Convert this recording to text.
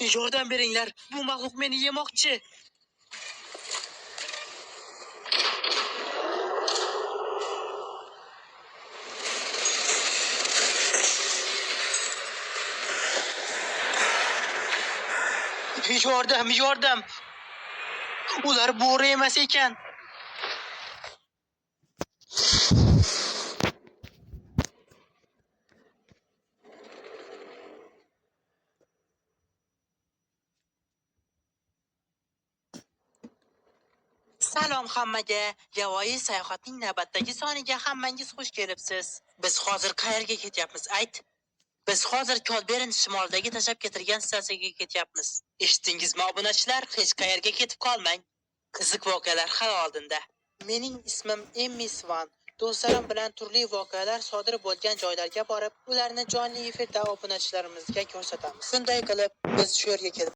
Yordam beringlar, bu maxluq meni yemoqchi. Yordam, yordam. Ular bo'ri emas ekan. Salom hammaga. Yovvoyi sayohatning navbatdagi soniga hammangiz xush kelibsiz. Biz hozir qayerga ketyapmiz, ayt? Biz hozir Kolbern shimolidagi tashlab ketilgan stansiyaga ketyapmiz. Eshitdingizmi, obunachilar? Hech qayerga ketib qolmang. Qiziq voqealar hali oldinda. Mening ismim Emmi Svan. Do'stlarim bilan turli voqealar sodir bo'lgan joylarga borib, ularni jonli efirda obunachilarimizga ko'rsatamiz. Shunday qilib, biz shu yerga kelib